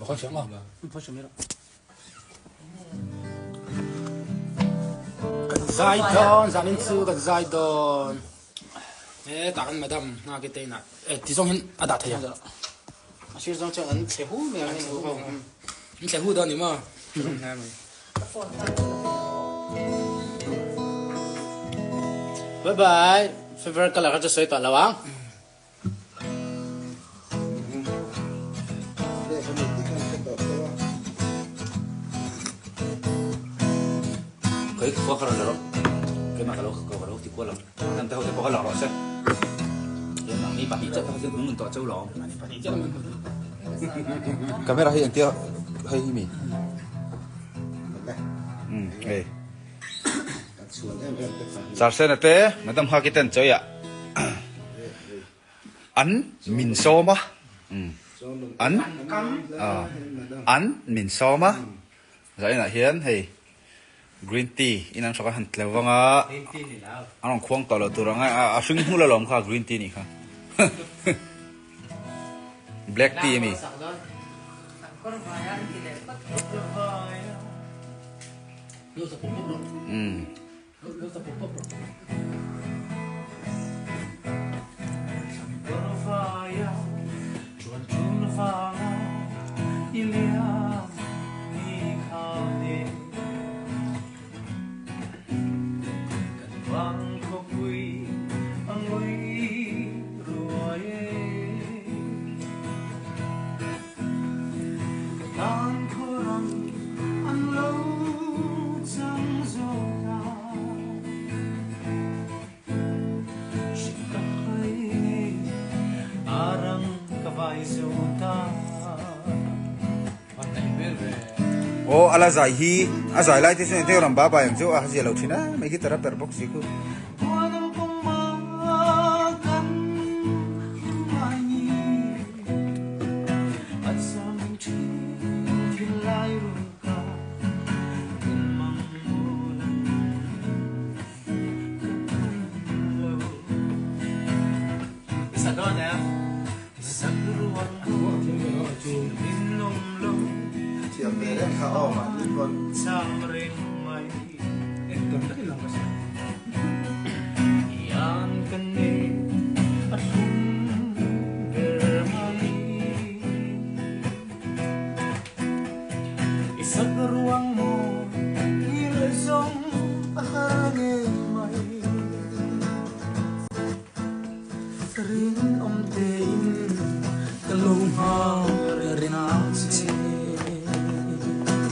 Kan zai dawn, zanin chu kan zai dawn. E tah kan madam nghak i te inah e ti zawng hian a dah thei ang. A sir zawng chuan an thle hu mai ang. An thle hu dawn ni maw? Bye bye. Favorite color kha chu sawi tawh lo ang. Kei khua ka rawn la rawh. Keimah ka lo ka lo ti kual ang. Nan te ho te pawh ka la rawh se. Nangni pahnih chiah te kha mun tawh cheu lo. Camera hi engtia hei hi mi. Um hei. Sarsena te Madam Haki ten chawi ah an min sawm a an an min sawm a zainah hian hei green tea in an hrawk a han tleu vang a an rawn khuang tawh loh tur ang a a hring hmul alawm kha green tea nih kha black tea ami. Umm. Aw a la zai hi a zai lai te chuan engtin ram ba bai ang chu a zia lo thin a mai guitar a perh bawk si khu.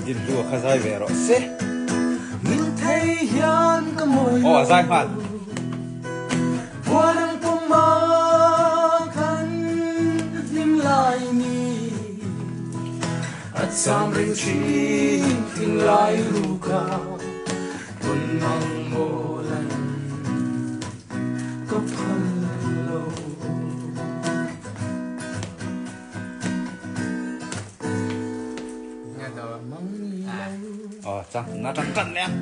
Dinhlu a kha zai ve rawh se. Aw a zai nghal. Aw chang na tang tan leh ang.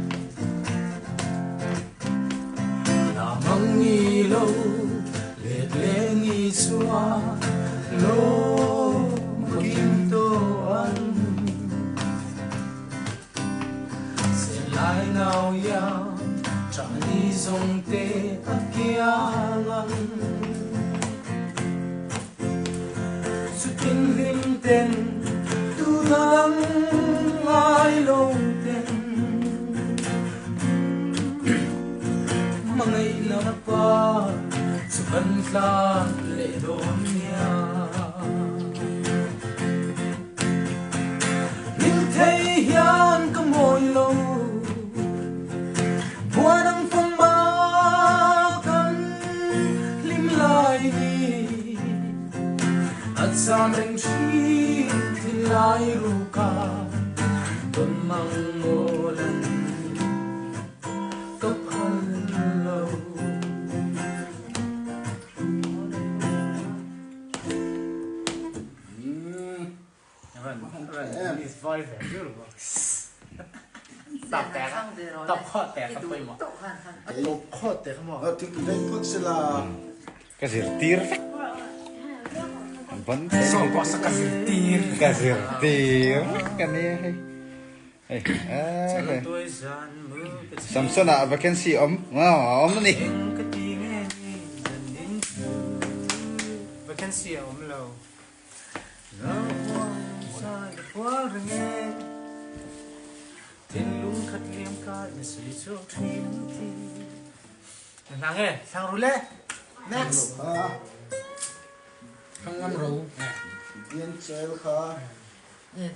Ka zirtir vek. Ban Saw pawh sa ka zirtir. Ka zirtir ka nia hei. Hei eh Samson ah vacancy awm a awm a ni. Vacancy a awm lo. Next. Thangam ro. Dian chael kha.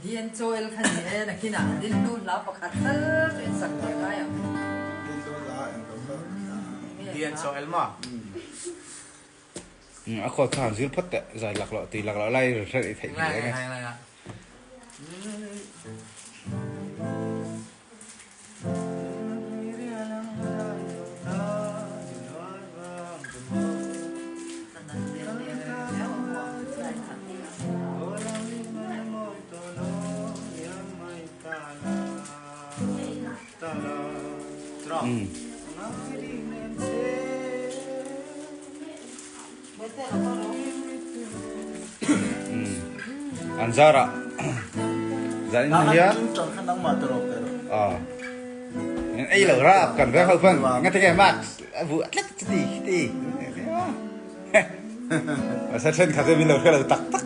Dian chael kha ni e nakinah din hnu hla pakhat tal chu in sak ve ngai ang. Din hnu hla eng lo kha. Dian chael maw? A khaw kha han zir phawt teh zai lak loh tui lak loh lai hre theih hle ang e. An zar ah zan in hian ei lo rap kan reng ho phan nga te max bu tlat ti ti a sa then kha te min lo hre lo tak tak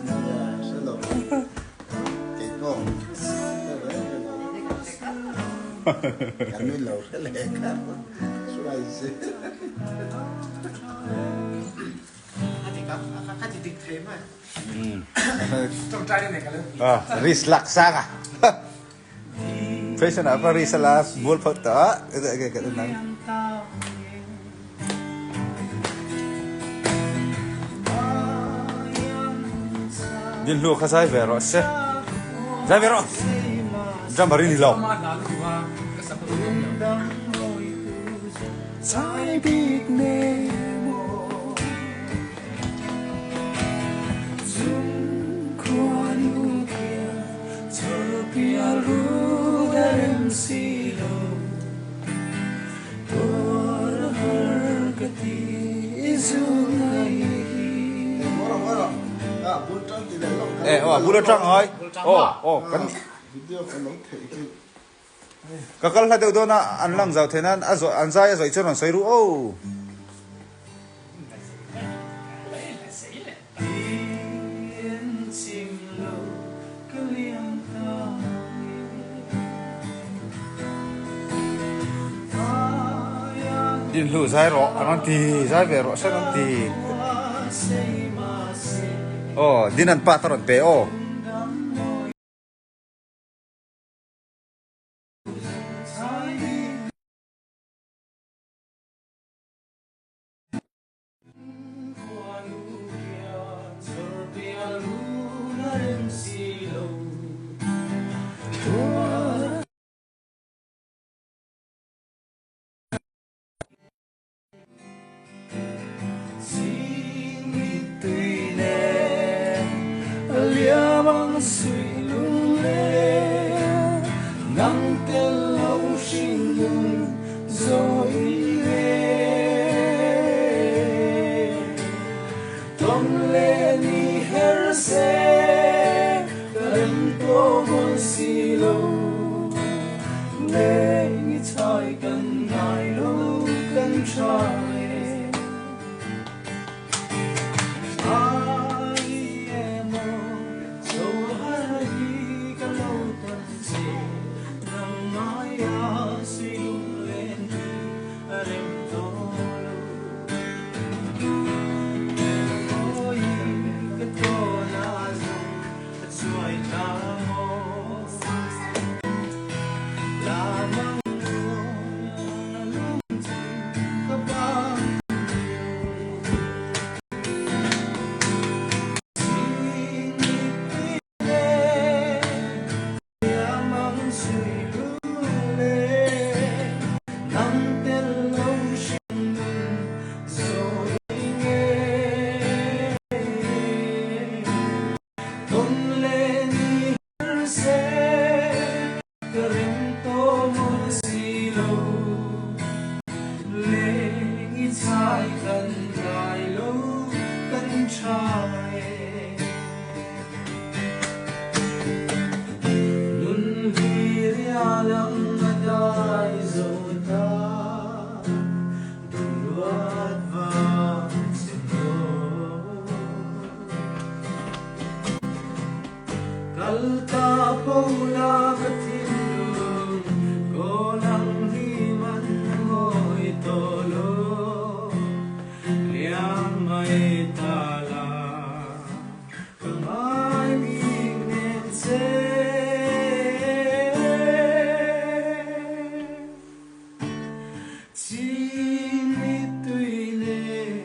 Risk lak sang a. Fashion ah pa risk la mual phot ta ka nang. Din hlu kha zai ve rawh se. Zai ve rawh. Drummer in lo. Zai bik ne maw Chung khuanu kia Chawlpial rut a rem si lo Tuar a har ka ti i zun ai hi. Eh, oh, bul atang ai. Oh, oh, kan Ka kal hla deuh dawn a, an lang zau thei nan a zawh an zai a zawih chuan rawn sawi ru aw. Dinhlu zai rawh an rawn ti, zai ve rawh se an rawn ti. Aw, din an pat a rawn pe aw. Rialang a dai zo ta Duh luat vang che maw Kal ta pola ka thinlung Kawl ang hi man a mawi tawh lo Liam mai ta la Ka ngai bik nen che. Chini tui nen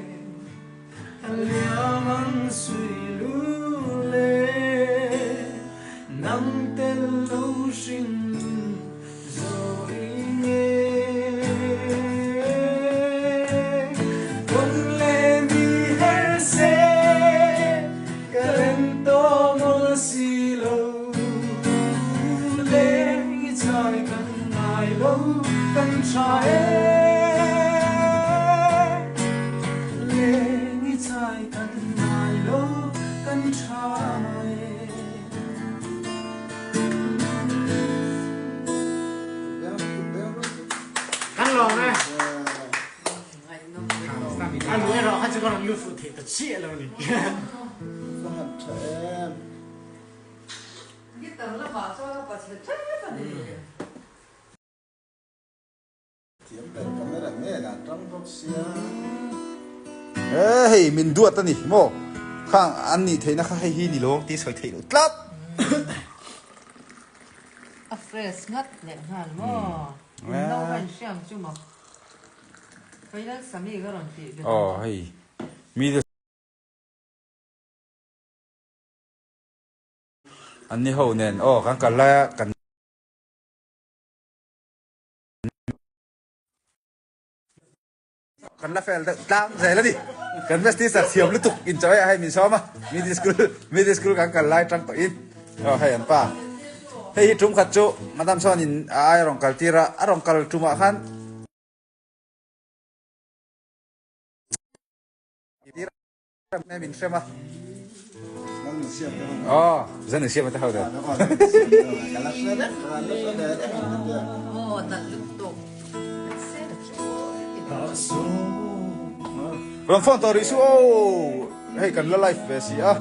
a liam ang sui lu le nang tel lo hring zo i nge. Kawn le mi her se ka rem tawh mawl si lo leng i chai kan ngai lo kan tha e leng i chai kan ngai lo kan tha e. Kan lawm e. A nu erawh kha chu ka rawn lut fuh theih ta chiah lo ni. Ka han tha em. Guitar lamah chuan a pachhe tep a ni. Thiam ber camera man ah tang bawk sia. E hei min duat a ni maw khang an nih theihna kha hei hi ni lo ang tih sawi theih loh tlat. A fresh ngat leh nghal maw? In no kha in hriam chu maw? Final Sami ka rawn tih ve. Aw hei mi te an ni ho nen aw kan kal lai a kan Kan la fel deuh tlang zel a ni. Kan best teacher thiam lutuk in chawi ah hei min sawm a, middle school middle school kan kal lai tang tawh in aw hei an pa. Hei hi tum khat chu madam chuan in a ai a rawn kal tir a, a rawn kal tumah khan tir a min hrem a. Aw zan in siam a te ho deuh. Rawn phone tawh rih su aw hei kan la live ve si a.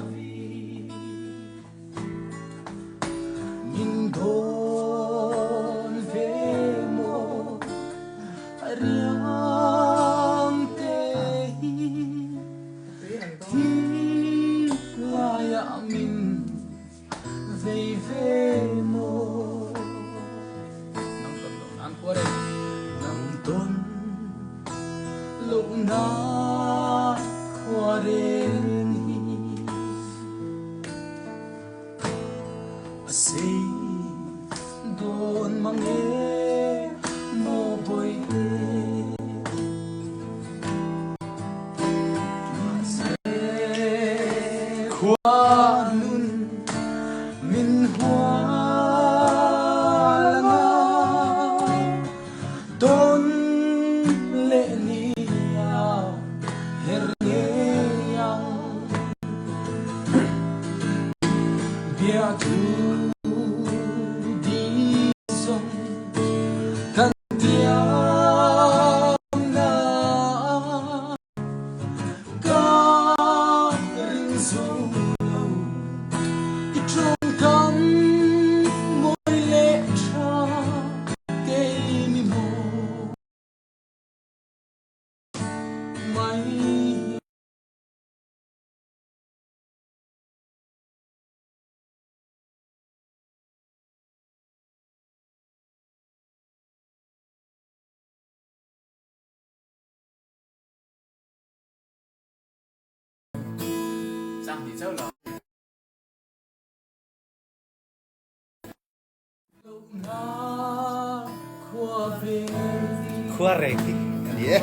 Khua reng hi a ni e.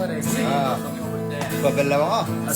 Khua bel lo ang aw.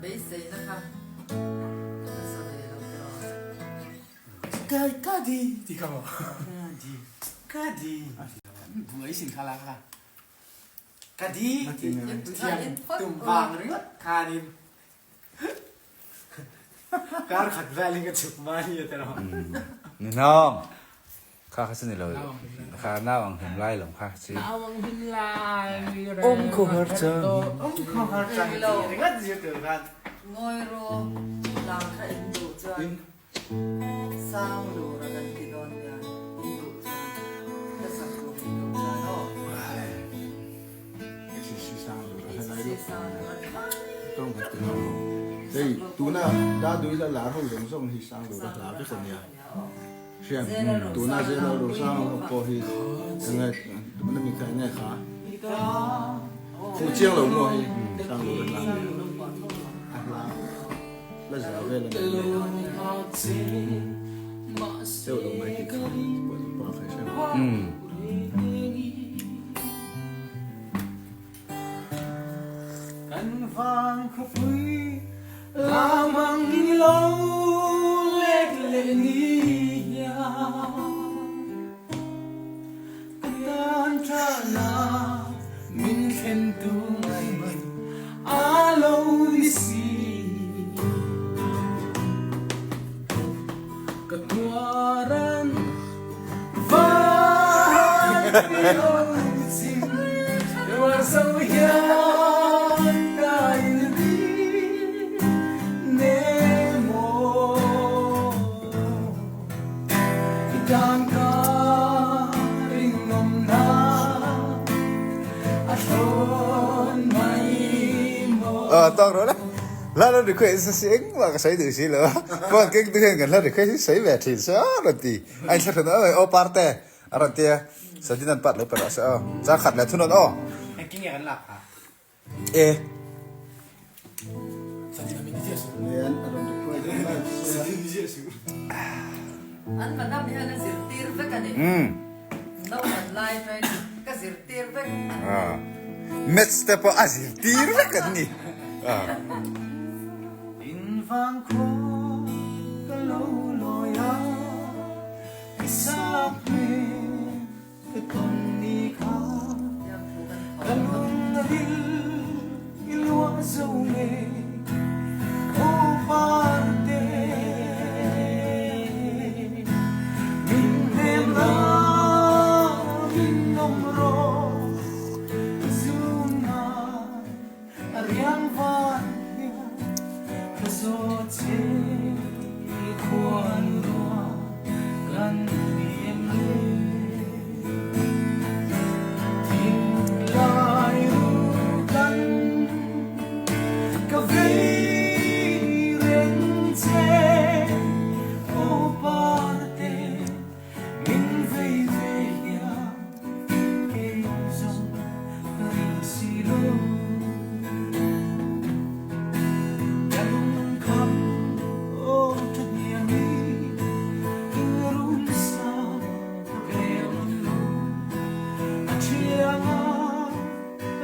Beiseina kha ka sa ve lo tiraw. Ka di ti kha maw? Ka di ka di buai sin kha la kha ka di ti thiam tum vang ringawt khanin kar khat velin ka chuk mahni a tiraw. Ninawm kha kha chu ni lo kha nau ang hlim lai lawm kha chu. Nau ang hlim lai Awm khawhar chang. Awm khawhar chang ti ringawt zir tur khan. Ngawi rawh lang kha in duh chuan. Sang lur a kan ti dawn nia, in duh chuan ka sak tur in duh chuan aw. HCC sang lur a ni mai. Hei tuna Dadui la lar ho zawng zawng hi sang lur a hla vek a nia. Hriam tuna zela ro sang ho pawh hi enge tuna mi kha enge kha fuh chiang lo maw hi sang lur a hla a nia. A hla. La zau vel a nei mai. Deuh lo mai tih kha pawh chu pa khai hrem. Kan vang khawpui lam ang ni lo lek leh ni hian ka tan tana min thlen tu mai mai a lo ni si. Ka tuaran van ni lo chim rual zo hian ka in ring ne maw i tan ka rinawm na a thlawn mai maw. Tawk rawh la. Hla lo request a si engmah ka sawi duh si lo a, phone keng tu hian kan hla request hi sawi ve thin se aw rawn ti a inthla thun aw aw parte a rawn ti a, Sadinan an part lo pe rawh se aw, chang khat leh thun awn aw. Engtin nge kan lak kha? E. Sadina min ziah suh. Nen a rawn request a live se. Sadin ziah suh. An madam hian a zirtir vek a ni. Naupan lai atangin ka zirtir vek. Maths te pawh a zirtir vek an ni. In vang khaw ka lo lawi a, i sak hmel ka tawn ni kha. Ka lung a ril i luah zo nge aw parte. Min hnem la min awm rawh ka zun ngai a riang van hian ka zawt che khuan ruah kan ni em le. Thinlai ru kan ka vei reng che aw parte min vei ve hian kei zawng ka ring si lo. Ka lungkham aw that hniam i rum sa ka rel lo. A thianga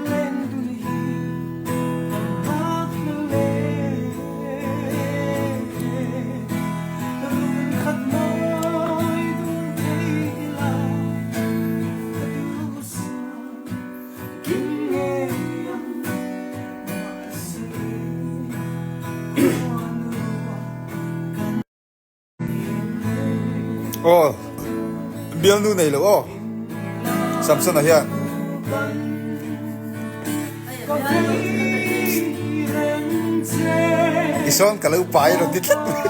leng dun hi ka nghak le. Run khat mawi dun thei la ka duh sa. Aw bialnu nei lo aw Samson-a hian. I sawn ka lo pai rawn ti tlat mai.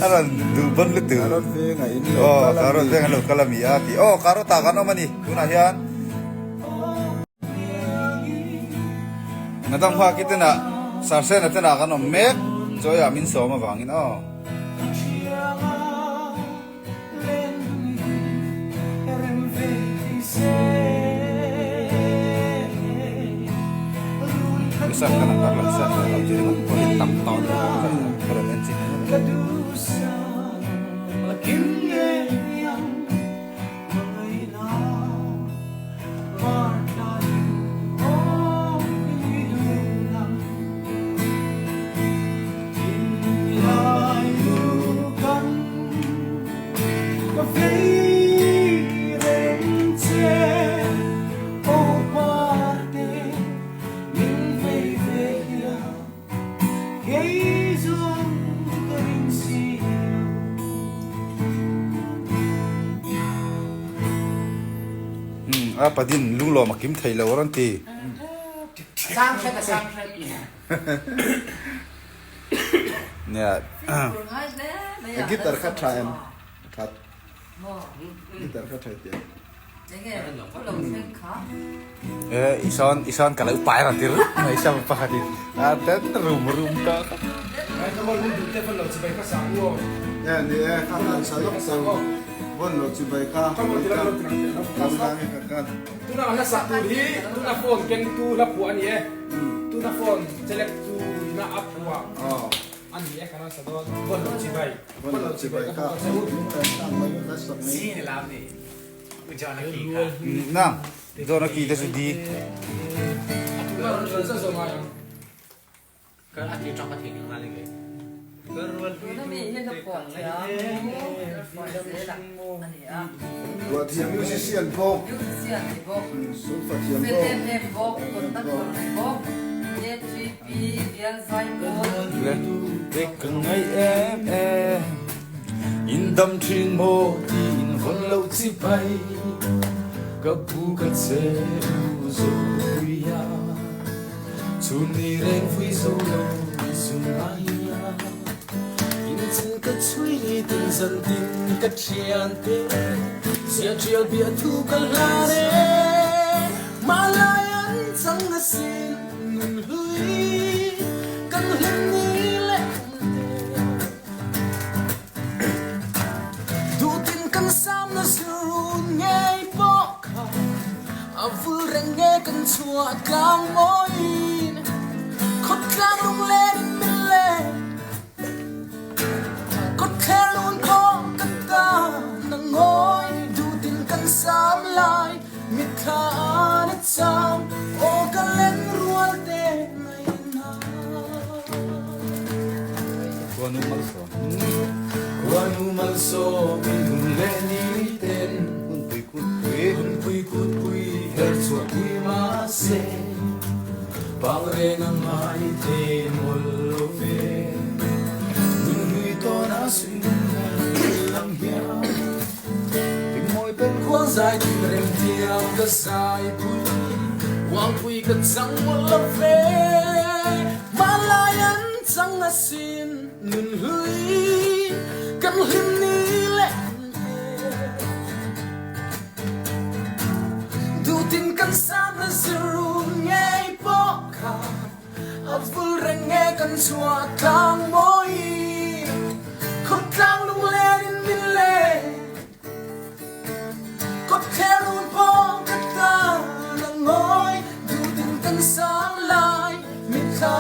A rawn duh bawn lutuk. Carrot vengah in lo kal a mi. Carrot vengah in lo kal a mi a ti. Aw carrot ah kan awm a ni tunah hian. Madam Hmaki tenah Sarsena tenah kan awm mek chawiah min sawm avangin aw. Usan kan ang karlan sa lo ti ringawt pawh hi tam tawh lo ka rawn en chin ringawt a ni. A padin lunglawm a kim thei lo a rawn ti. Sang hret a sang hret. Nia. Guitar kha tha em? Tha. Guitar kha tha tiang. Eh, ison ison ka lo pai ran ti rup mai sam pakhat in a ten rum rum ka kha. Eh ni e kha han sa lok sa bon lo chi bai kha ka ka ka Tuna hla sak tur hi tuna phone keng tu hla phuah a ni e. Tuna phone chelek tu ina a phuah a ni e kan rawn sa dawn. Bon lo chi bai. Bon lo chi bai kha. Si ni lam ni. U John a ki kha. Nang John a ki te chu di. Ka a ti tang ka thei nghal nge. Ruah thiam musician bawk. Sulfa thiam bawk. Ka ngai em em in dam thin maw tiin vawn lo chi pai ka pu ka che u zo puia chhun ni reng vui zo lo zun aia in chin ka chui ni tin zan tin ka thian te sia tial bia thu ka hla re malayan chang a sin nun hlui kan hlim ni leh te dutin kan sam na zirun ngei pawh kha a vul reng nge kan chhuah tlang mawiin khawtlang lunglen in min leng kawtthler lun pawh ka tan a ngawi dutin kan sam lai mitthla an a cham aw ka len rual te ngaihna. Khuanu malsawm. Khuanu malsawm in hun leh ni ten. Hunpui kutpui. Hunpui kutpui her chhuah pui mahse pang reng a ngai thei mawlh lo ve. Nun hlui tawn a suih nun lang hian. Timmawi pen khuang zai tin rem thiam ka zai pui. Uangpui ka chang mawlh lo ve. Hmanlai an chang asin nun hlui kan hlim ni leh hun te. Dutin kan sam la zirun ngei pawh kha a vul reng nge kan chhuah tlang mawi khawtlang lunglen in min leng. Kawtthler run pawh ka tan a ngawi dutin kan sang lai mitthla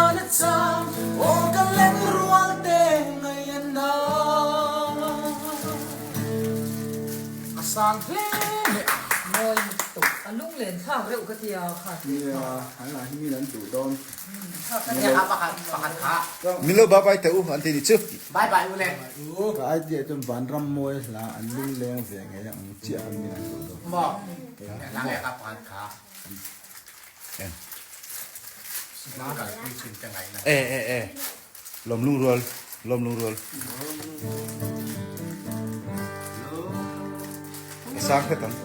an a cham aw ka leng rual te ngaih an na. A sang hle hle. Mawi lutuk a lunglen thlak reuh ka tia kha. Nia, an lah hi min an duh dawn. Min lo bye bye teh u an ti ni chu. Bye bye u le. Ka idea chuan vanram mawi hla an lungleng ve ngei ang chiah khan min an duh dawn. Maw lang e ka pan kha. En. Na kal pui thin te ngai na. E e e. Lawm lungrual lawm lungrual. A sang hret ang.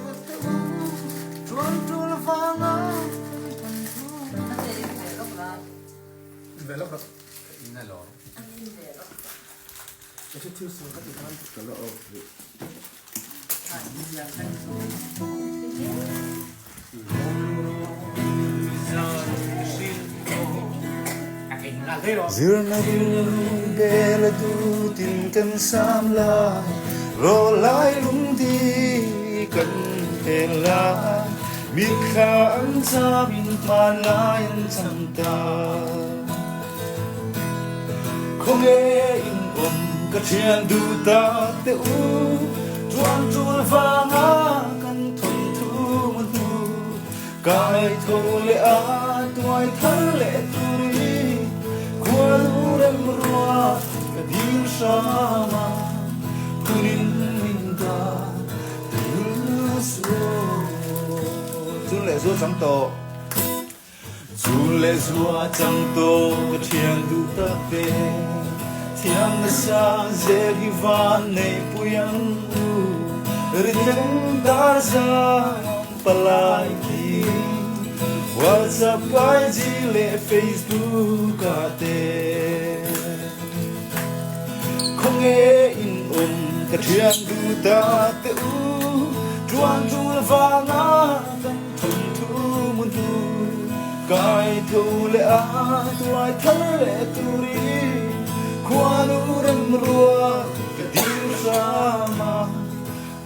Zirna bel a dutin kan sam lai, rawlai lungdi kan hel lai, mitthla an zam in hmanlai an cham ta. Khawnge in awm ka thian duh ta te u, tuan tul vanga kan thawnthu mu hnu, kai tho leh a tuai thar leh turin khuanu rem rua ka dil hram a, hunin min dan tul su. Chun leh zu chang tawh. Chun leh zua chang tawh ka thian duh tak te, thiam nasa zel hi van nei pui ang u, riteng dar zang palai khi, WhatsApp, IG leh Facebook ah te. Khawnge in awm ka thian duh tak te u, tuan tul vanga kan Thawnthu mu hnu kai tho leh a tuai thar leh turin khuanu rem rua ka dil hram a,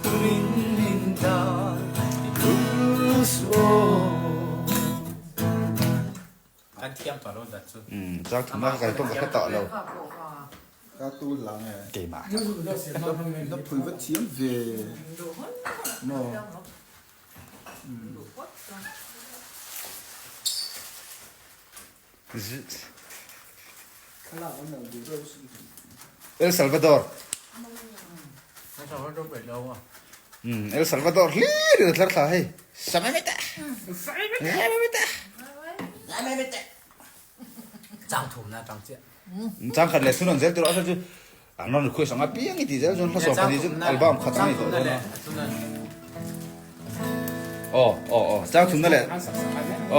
turin min dan i thul suh aw. Kan thiam tawh lo dat chu. Chang thum a kal pawh ka hre tawh lo. Ka tu lang e. Keimah. Na phui va thiam ve. Maw. El Salvador. El Salvador hlir in a tlar thla hei. Samemita. Samemita. Samemita. Chang thum na tang chiah. Chang khat leh thun an zel tur a chu an rawn request anga piang i ti zel chuan hla sawm pahnih chu album khat ang ni tawh dawn a. Aw aw aw chang thum na leh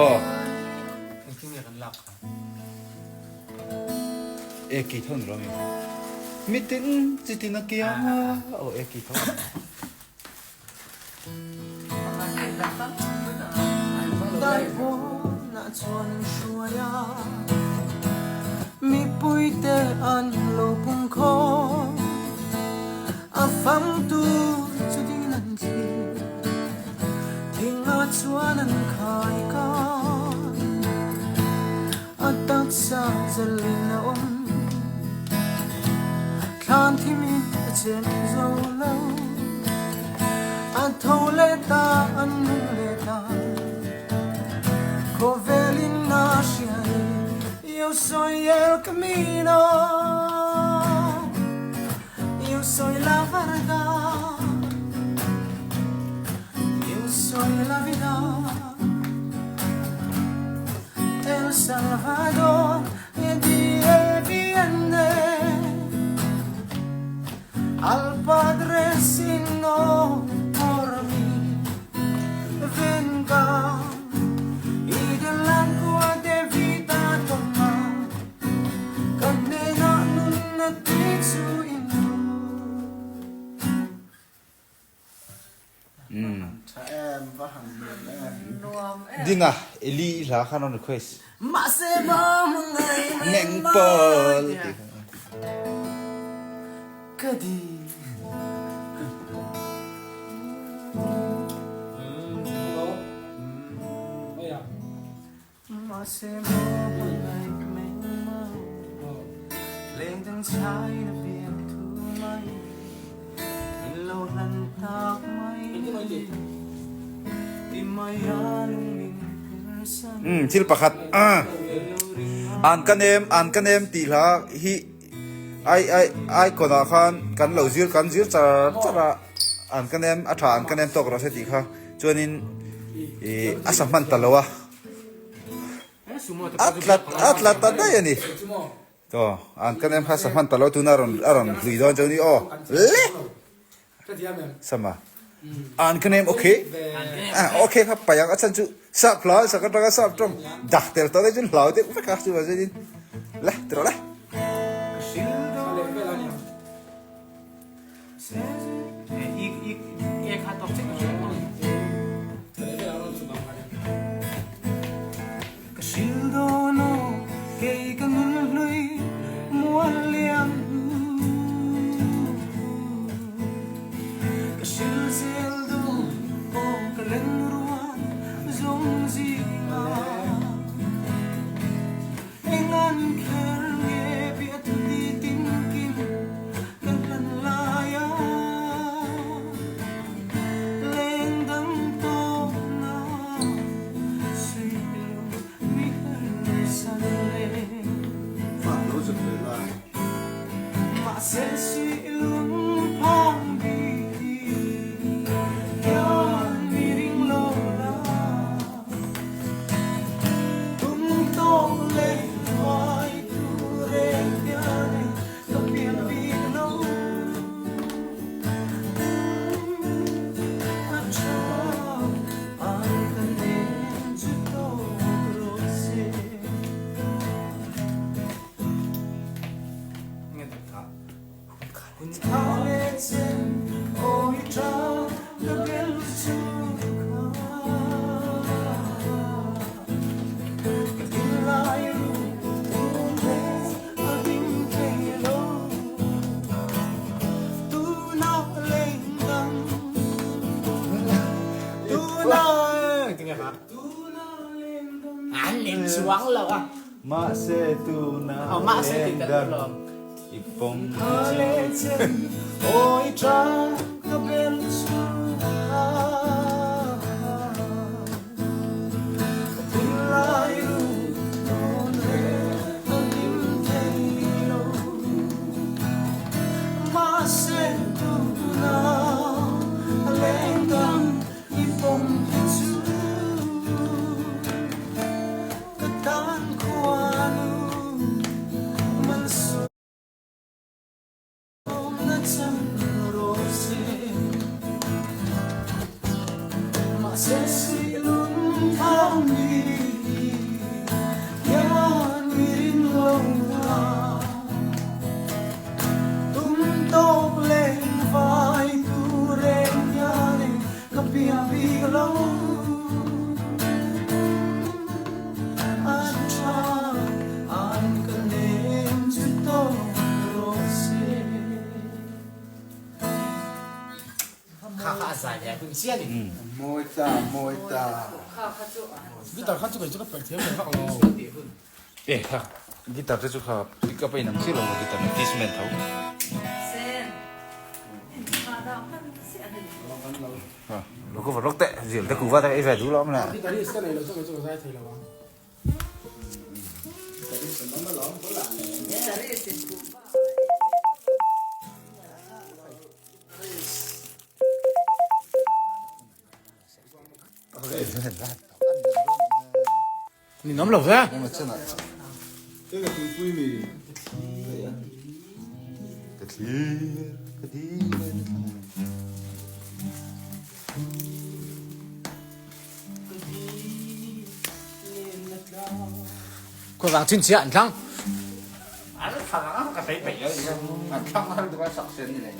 aw. E ki tho ni lo mi. Mitin chitin a kiang a aw e ki tho. Mipuite an lo pung khawm a fangtu chu ding an thlir thingah chuan an khai ka a taksa zalin a awm thlan thimin a chen zo lo a tho leh ta an nung leh ta khawvelin a hria ni Yo soy el camino Yo soy la verdad Yo soy la vida El Salvador Die viene Al Padre sino por mi Venga Y del agua de vida toma Ka hnenah nunna tui chu in hmu. Dinga Eli i hla khan rawn request. Meng pawl ti kha. Umm thil pakhat an ka nem an ka nem tih hla hi ai ai icon ah khan kan lo zir kan zir char char a an ka nem a tha an ka nem tawk rawh se tih kha chuanin ih a sa hman ta lo a. A tlat a tlat ta daih a ni. Aw an kan em kha sa hman ta lo tuna rawn a rawn hlui dawn chu ni aw le sama an kan em okay ah okay kha payang a chan chu sap hlau sak atanga sap tawng dak tel tawh daih chuan hlau deuh vek a chu chuan in le tiraw le. Ka hril dawn aw kei ka nun hlui mual liam hnu. Ka hril zel dawn aw ka len rual zawng zinga. Eng an kher nge biathu ti tinkim ka hlan lai a, leng dang tawhna suilo mi harsa le. Mahse suilung phang bik hian mi ring lo la. Tum tawk leh hnuai tu reng hian e ka pian bik lo. A tha an ka nen chu tawk rawh se. Hun kha leh chen awi tha ka bel chu kha. Ka tin lai ru tum ve a ding thei lo. Tuna leng dang tuna leng dang. An leng chuang lo a. Mahse tuna leng dang. I pawm chu. Ka tan khuanu malsawmna chang rawh se. Mahse sihlum thang mi hian mi ring lo a. Tum tawk leng vai tu reng hianin ka piah bik lo. An tha an ka nem chu tawk rawh se. Kha kha a zai ve hun chiah ni. Mawi ta, mawi ta. Guitar kha chu kei chu ka perh thiam ve vak lo. E kha guitar te chu kha pick up a inang chiah lo maw guitar nen fishman tho. Lo ka va rawk teh zial te kuva te ei ve duh lo awm le. Guitarist ka nei lo chu kei chu ka zai thei lo ang. Ninawm lo ve. Ka tuipui mi. Ka thlir ka dil e na thlang. Khuavang chinchiah an thlang. An thlang ang ka sei peih lo an thlang har duh a sak sen ni le.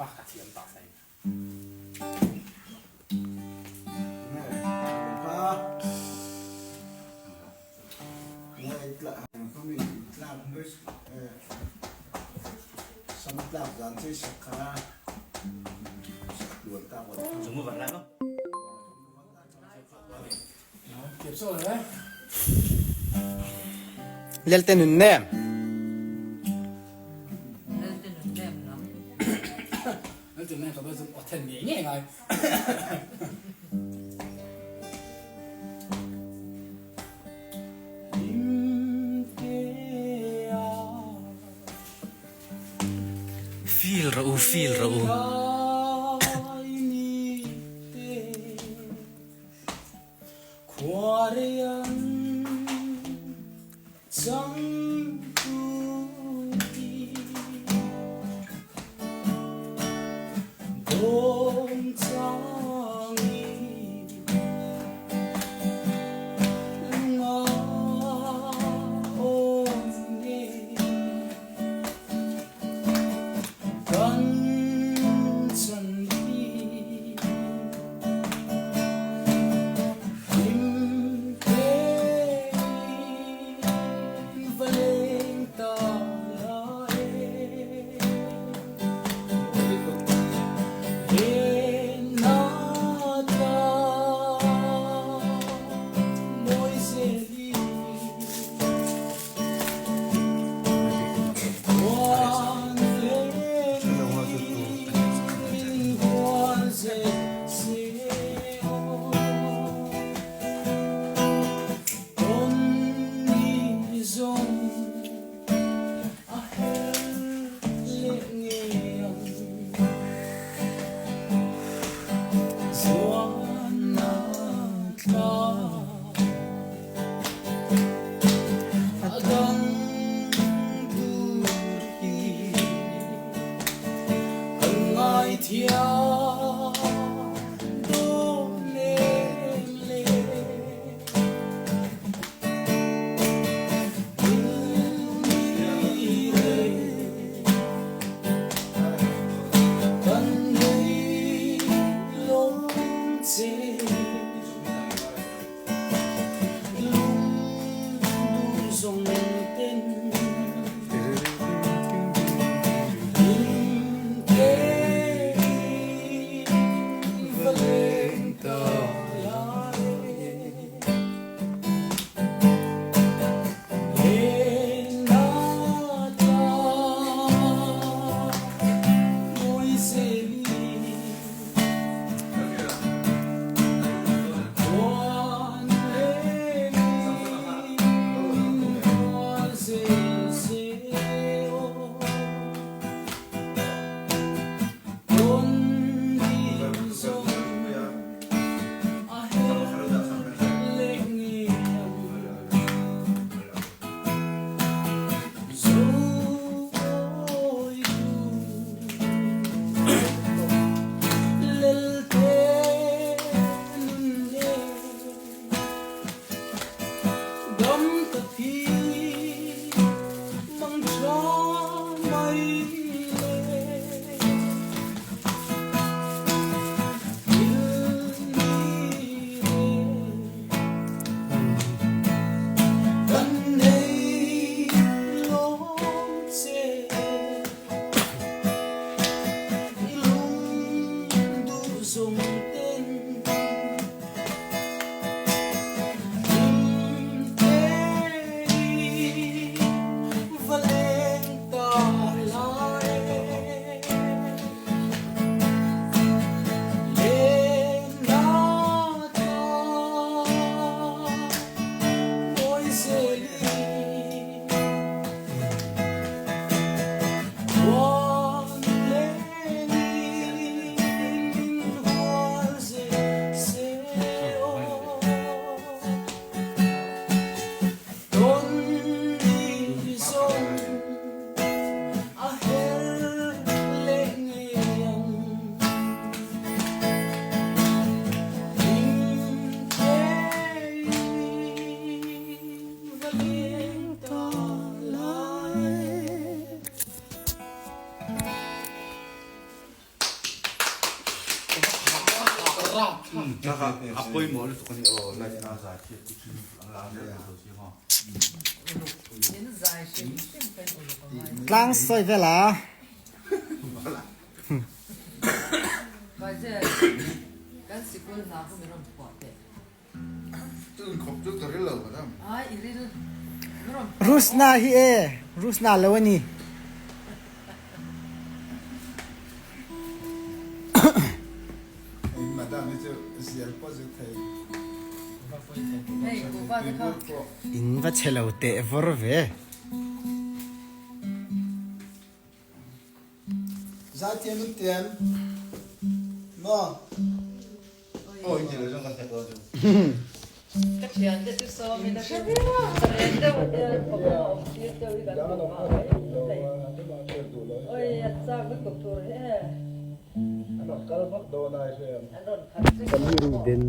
bak a thiam tak mai. Lelte nun nem. Lelte nun nem lam. Lelte nun nem ka zum othen nge nge ngai. Feel rawh u, feel rawh u. A pawimawh lutuk a ni aw, live na zai thiat te khi an la zel tawh lo si maw. Tlang sawi vel a. Rusna hi e, Rusna lo a ni. In va chhe lo teh vawr ve. Zaithiam in tiam maw? Aw in ti lo zawng kan hnek lo chu. Ka thian te chu sawm in a hre viau a, ka ren deuh a tia thawmhnaw awm tir deuh hi kan duh vang mai mai. Oi a chak lutuk tur hi e. An rawn kal vak dawn ai hre ang. An rawn khat vek Kan mi ru den.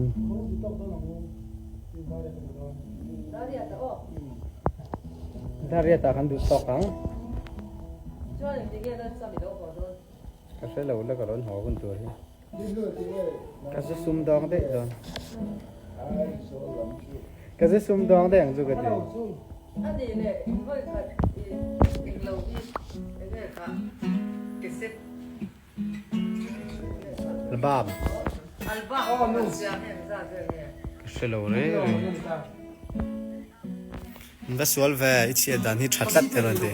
Dariata aw. Dariata kan duh tawk ang. Chuan engti nge nan sam i lo haw dawn? Ka hre lo la ka rawn haw hun tur hi. Ka zu sum dawng daih dawn. Ka zu sum dawng daih ang chu ka ti. A nih leh in vawi khat i englo hi enge kha cassette. Album. Album kan siam hi engzat vel nge? Ka hre lo reng reng. In va sual ve, i chhiat dan hi tha tlat te rawn ti.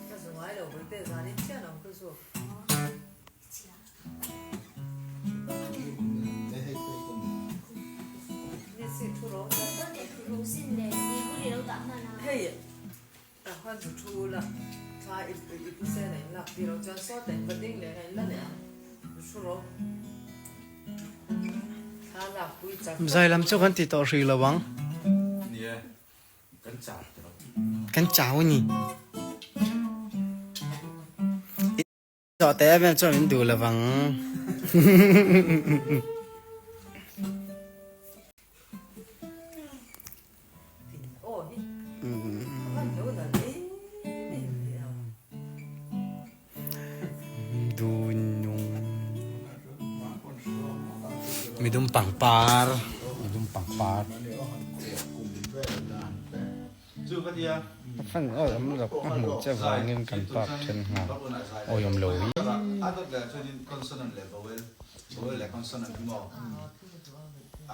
Ka zu ngai lo bawihte zan in chian ang ka zu. Hei a khan zu thu la thla i pu sen a in lak tir lo chuan saw ta in va ding leh a in la leh ang zu thu rawh thla lak pui chak Zai lam chu kan ti tawh hrih lo ang. Nia kan chau te lo. Kan chau a ni. Zawhte em em chuan min duh lo vang. Midum pangpar, midum pangpar. Chu ka tia. Ka fan awi awm lo ka hmuh che vangin kan park then nghal awi awm lo hi. A dawt leh chuanin consonant leh vowel, vowel leh consonant hi maw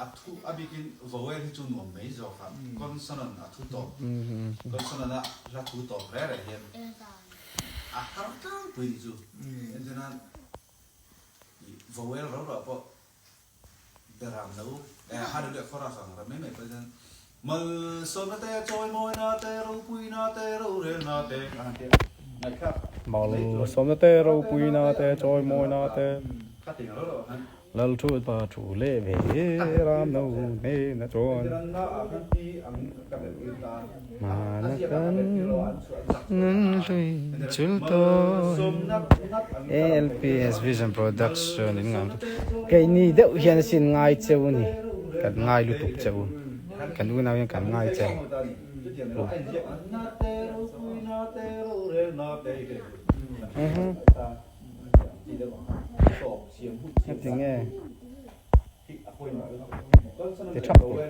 a thu a bikin vowel hi chu nuam mai zawk a, consonant a thu tawp, consonant a hla thu tawp reh reh hian a har tlangpui nih chu. Entirnan vowel rau rau pawh Beram lo eh hallelujah chorus ang ram mai mai pawh hian Malsawmna te chawimawina te ropuina te rorelna te a han ti a ngaihthlak Malsawmna te ropuina te chawimawina te kha ti ang rau rau ah khan Lalthutpa thu leh ve ram no hnena chuan Hmana kan nun hlui chul tawi ALPS Vision Production in ngam keini deuh hian a sin ngai cheu a ni kan ngai lutuk cheu kan unau hian kan ngai cheu Heti nge ti thap tur kha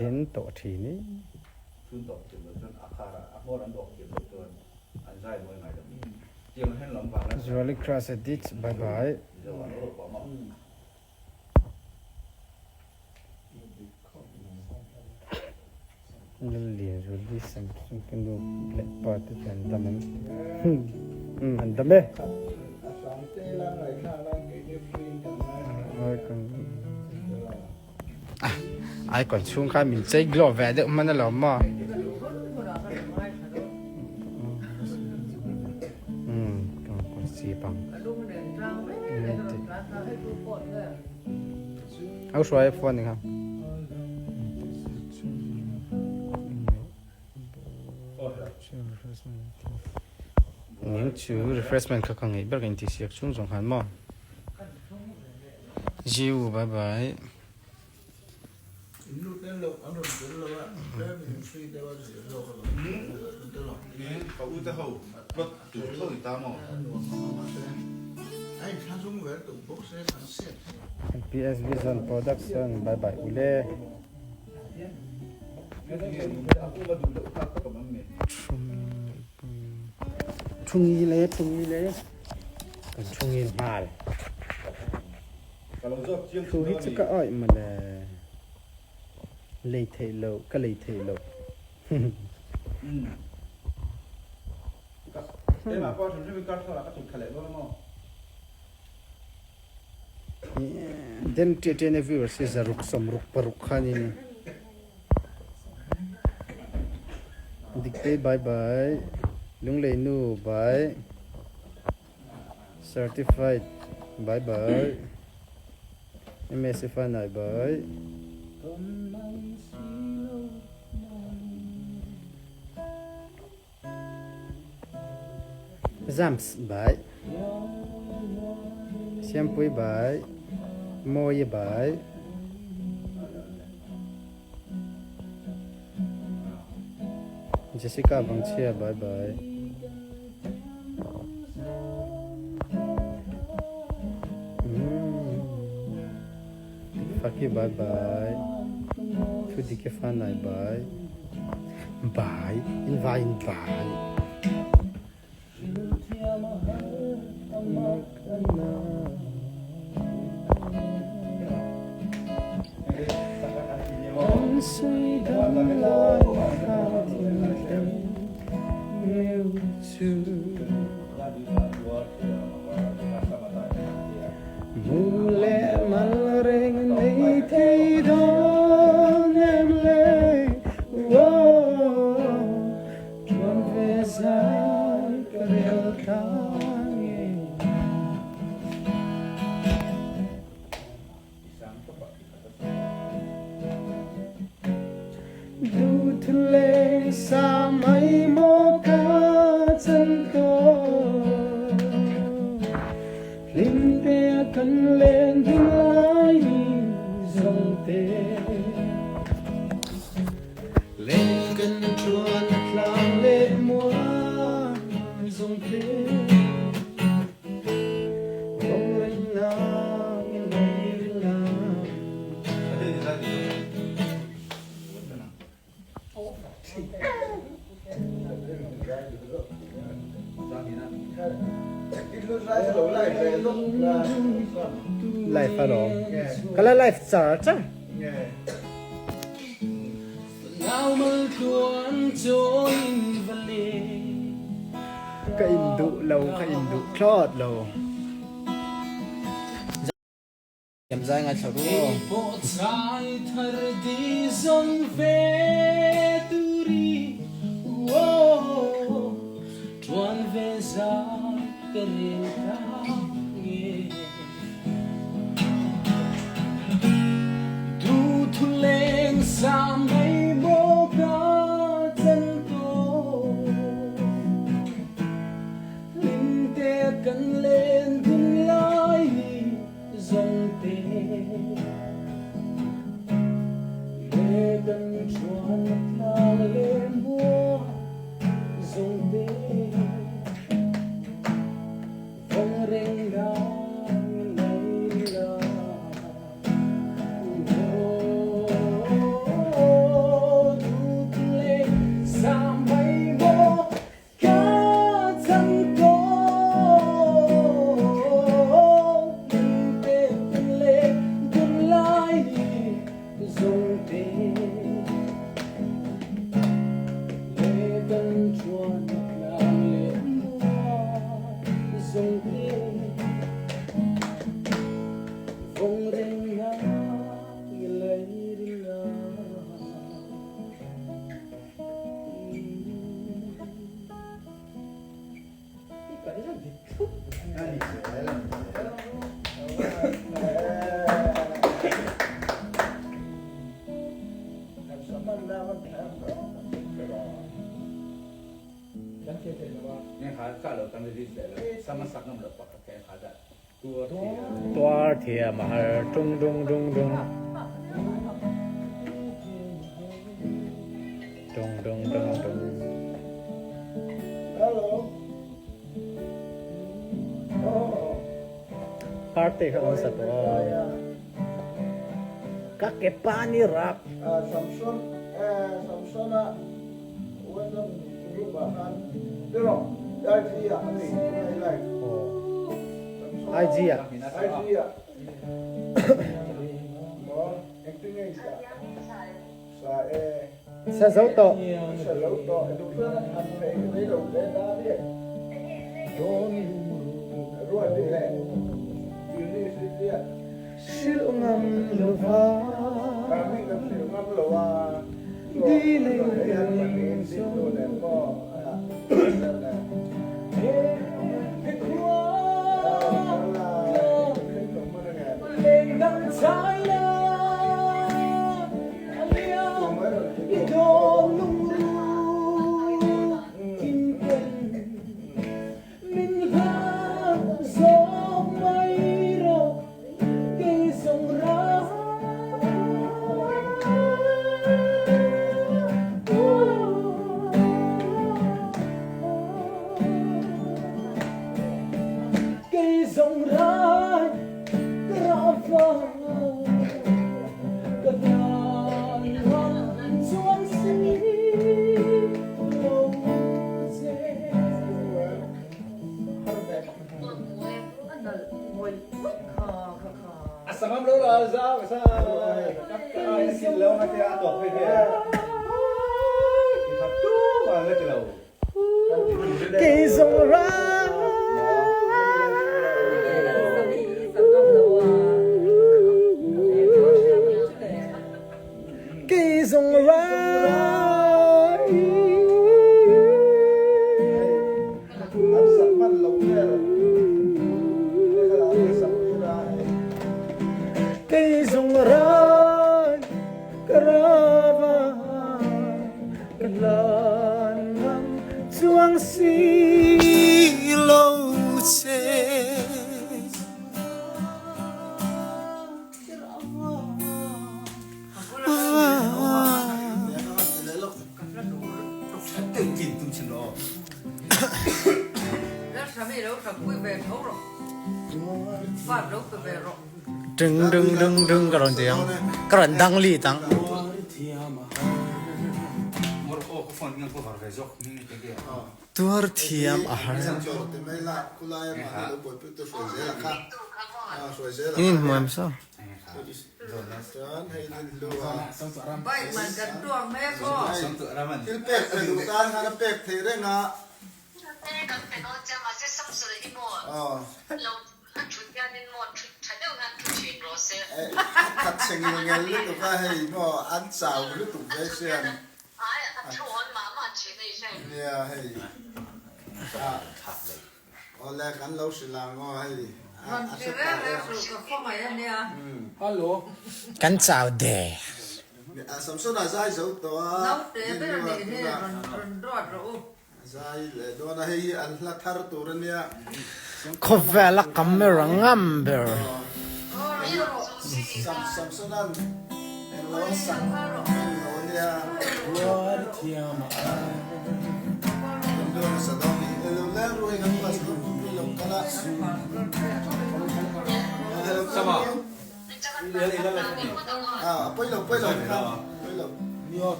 den tawh thin i. Zuali Crush Edit bye bye. Lallian Zuali Samsung ka nu leh pa te chu an dam em? Umm an dam e. Icon chhung khan min chei glow ve deuh hman alawm maw? Umm chip ang. Au hruai phone ni kha. Ning chu refreshment kha ka ngeih ber ka inti siak chung zawng khan maw. Jiu bye bye. PS Vision Production bye bye ule. Thungi le thungi le kan thungin nghal. Thu hi chu ka awih mawle. Lei theih loh ka lei theih loh. Then ṭiaṭian viewers hi zaruk sawmruk paruk kha ni ni. Dikte bye bye. Lunglei nu bye. Certified bye bye. MSF nai bye. Zams bye. Siampui bye. Mawi bye. Jessica Vangchhia bye bye. Faki bye bye. Thu dike fa nai bye. Bye. In vai in bye. Live alawm. Ka la live char char. Ka in duh lo, ka in duh thlawt lo. Siam zai ngaithla ru aw. Tuar thiam a har tung dung dung dung. Dong dong dong dong. Party kha kan sa tawh a. Ka ke pa ni rap. Samson Samsona WhatsApp group ah khan tiraw IG ah a nei tunai live. IG ah. IG ah. Maw engtin nge i dah? Sa e. Sa zo tawh. Sa lo tawh. Duh chuan a than rei rei lo hle ta a ni. Ruat i leh Uni si chiah. Hrilh ngam lo va. Kami kan hrilh ngam lo a. Di lei eng zo. He khua leng dang chai la a liam i dawn lungru in ken min hlat zawk mai rawh kei zawng ram. Kei zawng rai ka rah vang ka tan ram chuan si lo che. Kei zawng rai. Kei zawng rai. Kei zawng rai ka rava ka hlan ngam chuang si lo che. Ding ding ding ding ka rawn ti ang. Ka rawn dang lit ang. Tuar thiam a har. In inhmu em saw? Thil pek pe duh tan khan a pek theih reng a. Khat chhe ngil ngel lutuk a hei maw an chau lutuk ve sian. Nia hei. Awle kan lo hrilh ang aw hei a hre pah e. Kan chau der. Samsona zai zo tawh a, Rinhlua tunah zai leh dawn a, hei hi an hla thar tur a nia. Khawvel a camera ngam ber. Samsona'n englo a sak hman lo a nia.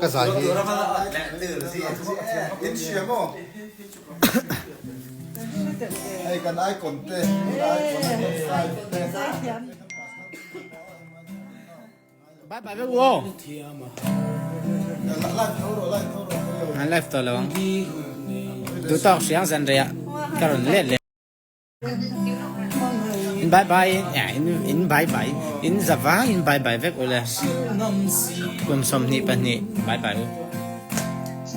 Ka zai hi. Bye bye vek u aw. An live tawh lo ang. Duh tawk hriang zan rei ah ka rawn let leh. In bye bye in in bye bye in za vang in bye bye vek u le. Kum 22 bye bye u.